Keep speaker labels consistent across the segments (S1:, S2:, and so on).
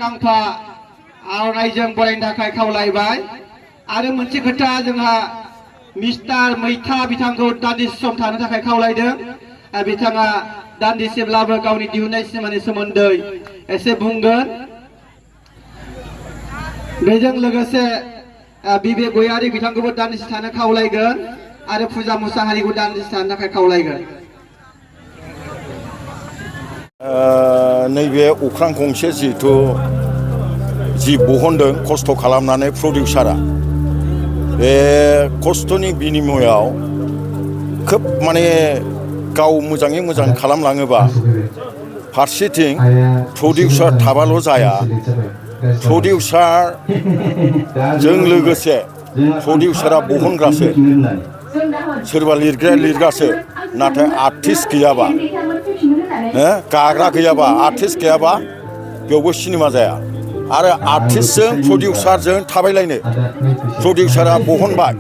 S1: गांफा आर'नाइजों बरायनो थाखाय खावलायबाय आरो मोनसे खोथा जोंहा मिस्टार मैथा बिथांखौ दान्दिसे सम थानो थाखाय खावलायदों बिथाङा दान्दिसेब्लाबो गावनि दिहुननाय सिनेमानि सोमोन्दै एसे बुंगोन बेजों लोगोसे बिबेक गयारी बिथांखौबो दान्दिसे थानो खावलायगोन आरो फुजा मुसाहारिखौ दान्दिसे थानो थाखाय खावलायगोन
S2: नैबे अख्रां गंसे जिहेथु जि बहनदों खस्थ' खालामनानै प्रडिउसारा बे खस्थ'नि बिनिमयाव खोब माने गाव मोजाङै मोजां खालामलाङोबा फारसेथिं प्रडिउसार थाबाल' जाया प्रडिउसारजों लोगोसे प्रडिउसारा बहनग्रासो सोरबा लिरग्राया लिरग्रासो नाथाय आर्टिस्ट गैयाबा गाग्रा गैयाबा आर्टिस्ट गैयाबा बेयावबो सिनेमा जाया आरो आर्टिस्टजों प्रडिउसारजों थाबायलायनो प्रडिउसारा बहनबाय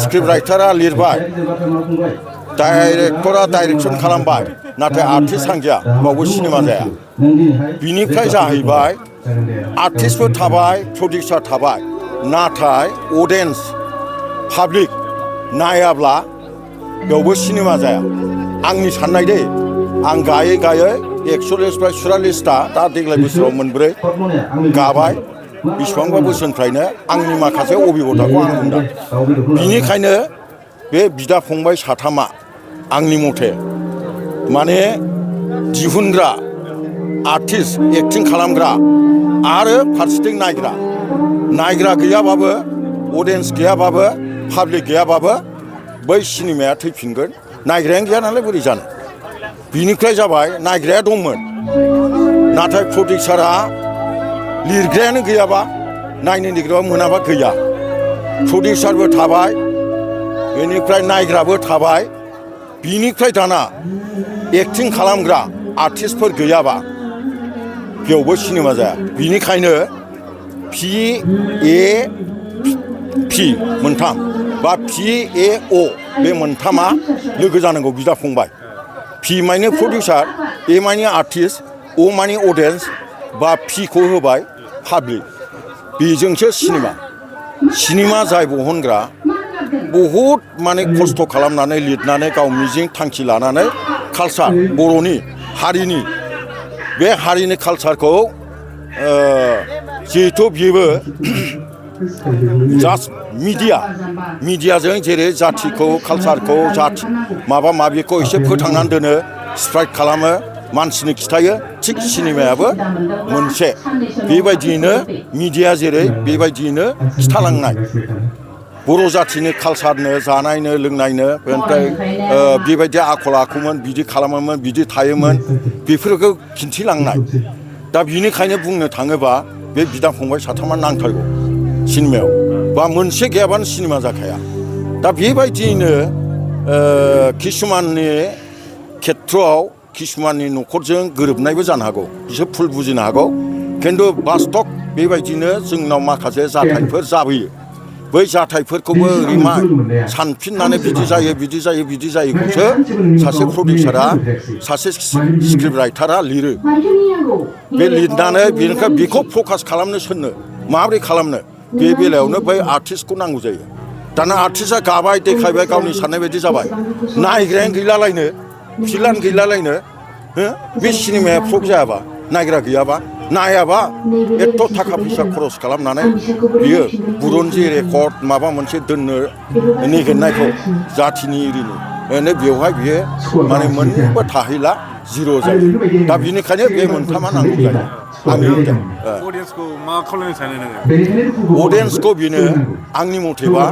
S2: स्क्रिप्ट राइटारा लिरबाय डाइरेक्टरा डाइरेक्सन खालामबाय नाथाय आर्टिस्ट हांजाया बावबो सिनेमा जाया बिनिफ्राय जाहैबाय आर्टिस्टबो थाबाय प्रडिउसार थाबाय नाथाय अडियन्स पाब्लिक नायाब्ला बेयावबो सिनेमा जाया आंनि साननाय दे आं गायै गायै 41-44टा दा देग्लाय बोसोराव मोनब्रै गाबाय बेसेबांबा बोसोरनिफ्रायनो आंनि माखासे अभिगताखौ आं बुंदों बिनिखायनो बे बिदा फंबाय साथामा आंनि मथे माने दिहुनग्रा आर्टिस्ट एक्टिं खालामग्रा आरो फारसेथिं नायग्रा गैयाबाबो अडियन्स गैयाबाबो पाब्लिक गैयाबाबो बै सिनेमाया थैफिनगोन नायग्रायानो गैया नालाय बोरै जानो बिनिफ्राय जाबाय नायग्राया दंमोन नाथाय प्रडिउसारा लिरग्रायानो गैयाबा नायनो नागिरबा मोनाबा गैया प्रडिउसारबो थाबाय बेनिफ्राय नायग्राबो थाबाय बिनिफ्राय दाना एक्टिं खालामग्रा आर्टिस्टफोर गैयाबा बेयावबो सिनेमा जाया बिनिखायनो PAP मोनथाम बा PAO बे मोनथामा लोगो जानांगौ बिदा फंबाय P माने प्रडिउसार A माने आर्टिस्ट O माने अडियन्स बा P खौ होबाय पाब्लिक बेजोंसो सिनेमा जाय बहनग्रा बहुद माने खस्थ' खालामनानै लिरनानै गाव मिजिं थांखि लानानै कालचार बर'नि हारिनि बे हारिनि कालचारखौ जिहेथु बेबो जास्ट मिडियाजों जेरै जाथिखौ कालचारखौ माबा माबिखौ एसे फोथांनानै दोनो स्प्राइड खालामो मानसिनो खिथायो थिग सिनेमायाबो मोनसे बेबायदियैनो मिडिया जेरै बेबायदियैनो खिथालांनाय बर' जाथिनि कालचारनो जानायनो लोंनायनो ओमफ्राय बेबायदि आखल आखुमोन बिदि खालामोमोन बिदि थायोमोन बेफोरखौ खिन्थिलांनाय दा बिनिखायनो बुंनो थाङोबा बे बिदा फंबाय साथामा नांथारगौ सिनेमायाव बा मोनसे गैयाबानो सिनेमा जाखाया दा बेबायदियैनो किसुमाननि खेथ्रआव किसुमाननि न'खरजों गोरोबनायबो जानो हागौ बिसोर भुल बुजिनो हागौ खिन्थु बास्तब बेबायदिनो जोंनाव माखासे जाथायफोर जाबोयो बै जाथायफोरखौबो ओरैमा सानफिननानै बिदि जायोखौसो सासे प्रडिउसारा सासे स्क्रिप्ट राइटारा लिरो बे लिरनानै बेनिफ्राय बेखौ फकास खालामनो सोरनो माबोरै खालामनो बे बेलायावनो बै आर्टिस्टखौ नांगौ जायो दाना आर्टिस्टआ गाबाय देखायबाय गावनि साननाय बायदि जाबाय नायग्रायानो गैलालायनो फिल्मानो गैलालायनो बे सिनेमाया फ्लप जायाबा नायग्रा गैयाबा नायाबा एथ' थाखा फैसा खरस खालामनानै बियो बुरन्जि रेकर्ड माबा मोनसे दोननो नागिरनायखौ जाथिनि एरिनि बेवहाय बियो माने मोनबो थाहैला जिर' जायो दा बिनिखायनो बे मोनथामा नांगौ जायो आंनि मथे अडियन्सखौ बेनो आंनि मथेबा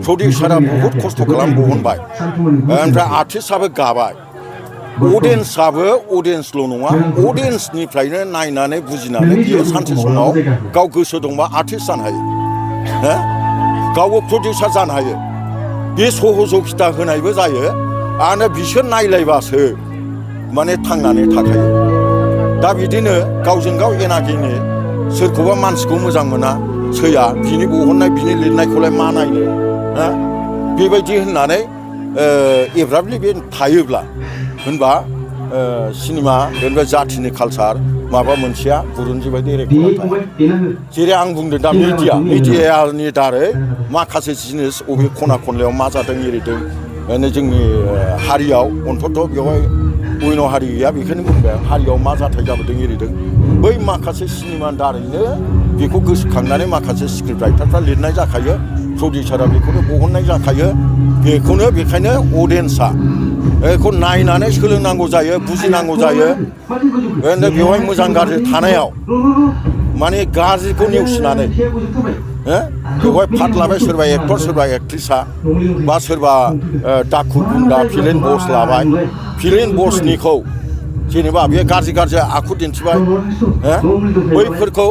S2: प्रडिउसारा बहुद खस्थ' खालाम बहनबाय ओमफ्राय आर्टिस्टआबो गाबाय अडियन्सआबो अडियन्सल' नङा अडियन्सनिफ्रायनो नायनानै बुजिनानै बियो सानसे समाव गाव गोसो दंबा आर्टिस्ट जानो हायो गावबो प्रडिउसार जानो हायो बे सहजगिता होनायबो जायो आरो बिसोर नायलायबासो माने थांनानै थाखायो दा बिदिनो गावजों गाव एनागिनि सोरखौबा मानसिखौ मोजां मोना सैया बिनि बहननाय बिनि लिरनायखौलाय मा नायनो बेबायदि होननानै एब्राबलि बे थायोब्ला होनबा सिनेमा बेनिफ्राय जाथिनि कालसार माबा मोनसेया बुरुनजि बायदि रेकर्ड थाया जेरै आं बुंदों दा मिडियानि दारै माखासे जिनिस अबे खना खनलायाव मा जादों एरिदों जोंनि हारियाव अन्तत' बेवहाय अयन' हारि गैया बेखायनो बुंबाय आं हारियाव मा जाथाय जाबोदों एरिदों बै माखासे सिनेमानि दारैनो बेखौ गोसोखांनानै माखासे स्क्रिप्ट राइटारफ्रा लिरनाय जाखायो प्रडिउसारा बेखौनो बहननाय जाखायो बेखौनो बेखायनो अडियेन्सआ बेखौ नायनानै सोलोंनांगौ जायो बुजिनांगौ जायो बेवहाय मोजां गाज्रि थानायाव माने गाज्रिखौ नेवसिनानै बेवहाय पार्ट लाबाय सोरबा एक्टर सोरबा एक्ट्रिसा बा सोरबा दाखु गुन्दा फिल्म बस लाबाय फिल्म बसनिखौ जेनेबा बे गाज्रि गाज्रि आखु दिन्थिबाय बैफोरखौ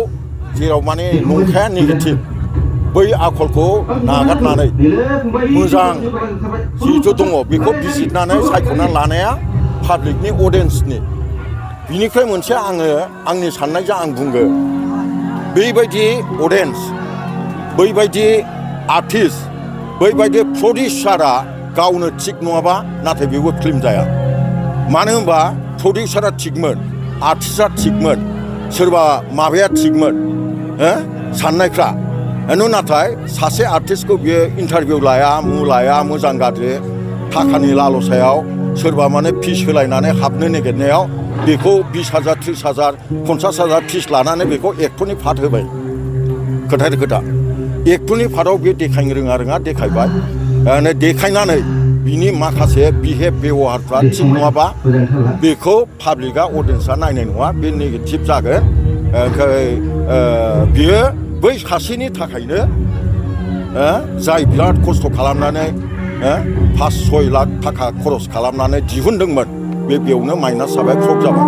S2: जेराव माने नंखाया नेगेटिभ बै आखलखौ नागारनानै मोजां जिहेथु दङ बेखौ बिजिरनानै सायख'ना लानाया पाब्लिकनि अडियेन्सनि बिनिफ्राय मोनसे आङो आंनि साननायजों आं बुंगोन बैबायदि अडियेन्स बैबायदि आर्टिस्ट बैबायदि प्रडिउसारा गावनो थिग नङाबा नाथाय बेबो फिल्म जाया मानो होनबा प्रडिउसारा थिगमोन आर्टिस्टआ थिगमोन सोरबा माबाया थिगमोन साननायफ्रा नाथाय सासे आर्टिस्टखौ बियो इन्टारभिउ लाया मोजां गाज्रि थाखानि लालसायाव सोरबा माने फिस होलायनानै हाबनो नागिरनायाव बेखौ 20,000 30,000 50,000 फिस लानानै बेखौ एक्टरनि फाट होबाय खोथाया खोथा एक्टरनि फाटआव बे देखायनो रोङा देखायबाय देखायनानै बिनि माखासे बिहेभ बेबहारफ्रा थिग नङाबा बेखौ पाब्लिकआ अडियेन्सआ नायनाय नङा बे नेगेटिभ जागोन बियो बै सासेनि थाखायनो जाय बिराद खस्थ' खालामनानै 5-6 लाख थाखा खरस खालामनानै दिहुनदोंमोन बेयावनो माइनास जाबाय फ्लप जाबाय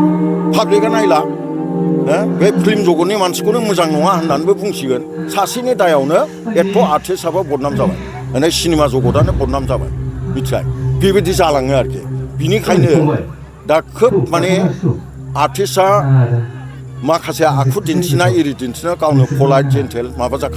S2: पाब्लिकआ नायला बे फिल्म जगतनि मानसिखौनो मोजां नङा होननानैबो बुंसिगोन सासेनि दायावनो एथ' आर्टिस्टआबो बदनाम जाबाय सिनेमा जगतआनो बदनाम जाबाय मिथिबाय बेबायदि जालाङो आरोखि बिनिखायनो दा खोब माने आर्टिस्टआ माखासे आखु दिन्थिनाय एरि दिन्थिनाय गावनो पलाइट जेन्टेल माबा